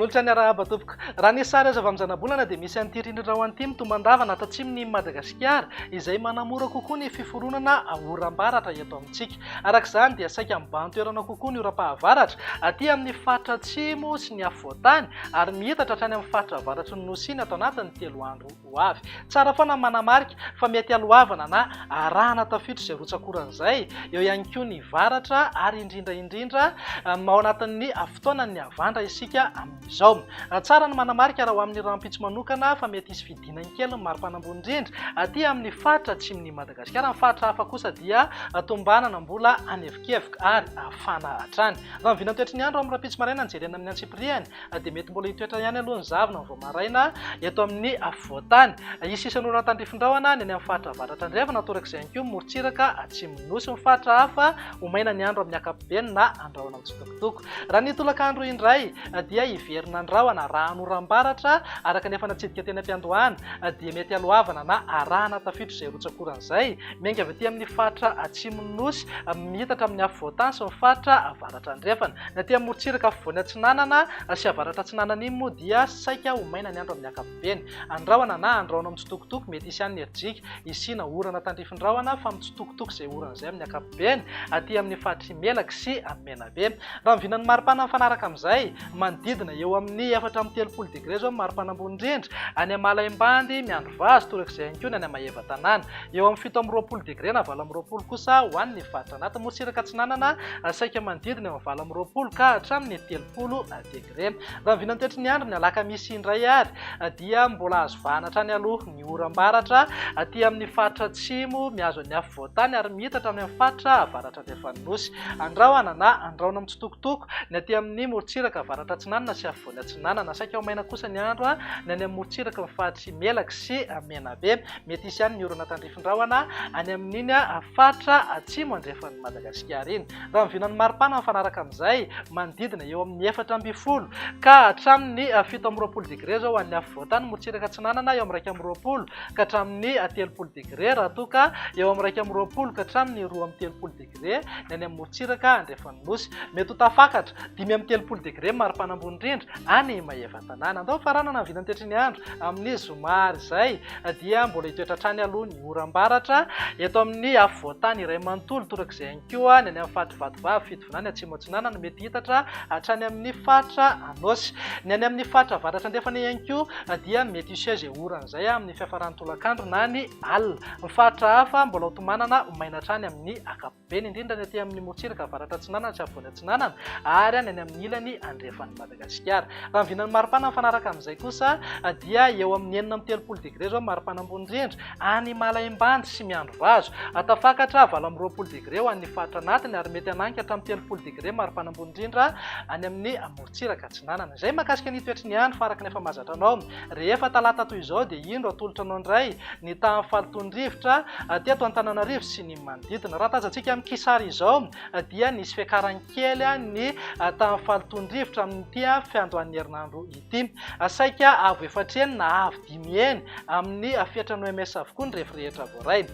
Manolotra ny arahaba tompoko. Raha ny sary azo avy amin'ny zanabolana dia misy an'ity rindrin-drahona ity mitombandavana ato atsimon'i Madagasikara izay manamora kokoa ny fiforonana oram-baratra eto amintsika. Araka izany dia saika mibahan-toerana kokoa ny oram-pahavaratra aty amin'ny faritra atsimo sy ny afovoan-tany ary miitatra hatrany amin'ny faritra avaratry ny Nosy iny ato anatin'ny telo andro ho avy. Tsara foana ny manamarika fa mety aloavana na arahana tafiotra izay rotsak'orana izay, eo ihany koa ny varatra ary indrindra indrindra ao anatin'ny fotoanan'ny havandra isika amin'izao. Tsara ny manamarika raha ho amin'ny rahampitso manokana fa mety hisy fidinany kely ny maripana ambony indrindra aty amin'ny faritra atsimon'i Madagasikara. Ny faritra hafa kosa dia tombanana mbola hanevokevoka ary hafana hatrany. Raha ny vinantoetry ny andro amin'ny rahampitso maraina no jerena amin'ny antsipiriany dia mety mbola hitoetra ihany aloha ny zavona vao maraina eto amin'ny afovoan-tany. Hisy isan'orana tandrifin-drahona ny any amin'ny faritra avaratra andrefana, torak'izay ihany koa ny morontsiraka atsimon'ny Nosy. Ny faritra hafa ho maina ny andro amin'ny ankapobeny na andrahona mitsitokotoko. Raha ny tolakandro indray dia hiverina ny rahona raha anoram-baratra araka ny efa natsidika teny am-piandohana dia mety haloavana na arahana tafiotra izay rotsak'orana izay miainga avy aty amin'ny faritra atsimon'ny Nosy miitatra amin'ny afovoan-tany sy ny faritra avaratra andrefana. Ny aty amin'ny morontsiraka afovoany atsinanana sy avaratra atsinanana iny moa dia saika ho maina ny andro amin'ny ankapobeny. Andrahona na andrahona mitsitokotoko, mety hisy ihany ny herijika hisiana orana tandrifin-drahona fa mitsitokotoko izay orana izay amin'ny ankapobeny aty amin'ny faritr'i Melaky sy Menabe. Raha ny vinan'ny maripana mifanaraka amin'izay, manodidina eo amin'ny 34 degre izao ny maripana ambony indrindra any Malaimbandy, Miandrivazo, torak'izay ihany koa ny any Maevatanàna. Eo amin'ny 27 degre na 28 kosa ho an'ny faritra anaty morontsiraka atsinanana, saika manodidina eo amin'ny 28 ka hatramin'ny 30 degre. Raha ny vinantoetry ny andro ny alakamisy indray ary dia mbola azo vahana hatrany aloha ny oram-baratra aty amin'ny faritra atsimo mihazo an'ny afovoan-tany ary miitatra any amin'ny faritra avaratra andrefan'ny Nosy. Andrahona na andrahona mitsitokotoko ny aty amin'ny morontsiraka avaratra atsinanana sy afovoany atsinanana. Saika ho maina kosa ny andro ny any amin'ny morontsiraky ny faritr'i Melaky sy Menabe. Mety hisy ihany ny orana tandrifin-drahona any amin'iny faritra atsimo andrefan'i Madagasikara iny. Raha ny vinan'ny maripana mifanaraka amin'izay, manodidina eo amin'ny 14 ka hatramin'ny 27 degre izao ho an'ny afovoan-tany, morontsiraka atsinanana eo amin'ny 21 ka hatramin'ny 30 degre, raha toa ka eo amin'ny 21 ka hatramin'ny 32 degre ny any amin'ny morontsiraka andrefan'ny Nosy. Mety ho tafakatra 35 degre ny maripana ambony indrindra any Maevatanàna. Andao faranana ny vinantetry ny andro amin'ny zoma ary izay dia mbola hitoetra hatrany aloha ny oram-baratra eto amin'ny afovoan-tany iray manontolo. Torak'izay ihany koa ny any amin'ny faritr'i Vatovavy, Fitovinany, Atsimo Atsinanana mety hitatra hatrany amin'ny faritra Anôsy. Ny any amin'ny faritra avaratra andrefana ihany koa dia mety hiseho izay orana izay amin'ny fiafaran'ny tolakandro na ny alina. Ny faritra hafa mbola ho tomanana ho maina hatrany amin'ny ankapobeny, indrindra ny aty amin'ny morontsiraka avaratra atsinanana sy afovoany atsinanana ary any amin'ny ilany andrefan'i Madagasikara. Raha ny vinan'ny maripana mifanaraka amin'izay kosa dia eo amin'ny 36 degre izao ny maripana ambony indrindra any Malaimbandy sy Miandrivazo. Tafakatra 28 degre ho an'ny faritra anatiny ary mety hananika hatramin'ny 30 degre maripana ambony indrindra any amin'ny morontsiraka atsinanana. Izay mahakasika ny toetry ny andro fa araka ny efa mahazatra anao, rehefa talata toy izao dia indro atolotra anao indray ny tahan'ny fahalotoan'ny rivotra teto Antananarivo sy ny manodidina. Raha tazantsika amin'ny kisary izao dia nisy fiakarany kely ny tahan'ny fahalotoan'ny rivotra amin'ity fiandohan'ny herinandro ity. Saika avo efatra heny na avo dimy heny amin'ny fetran'ny OMS avokoa ny refy rehetra voaray.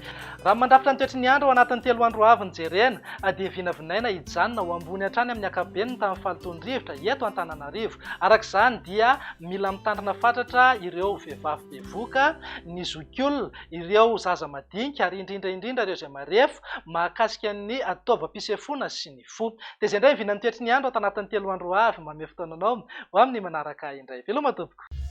Raha mandrafitra ny toetry ny andro ao anatin'ny telo andro ho avy ny jerena dia vinavinaina hijanona ho ambony hatrany amin'ny ankapobeny ny tahan'ny fahalotoan'ny rivotra eto Antananarivo. Araka izany dia mila mitandrina fatratra ireo vehivavy bevoka, ny zokiolona, ireo zaza madinika ary indrindra indrindra ireo izay marefo mahakasika ny taovam-pisefoana sy ny fo. Dia izay indray ny vinan'ny toetry ny andro ato anatin'ny telo andro ho avy. Manome fotoana anao ho amin'ny manaraka indray. Veloma tompoko.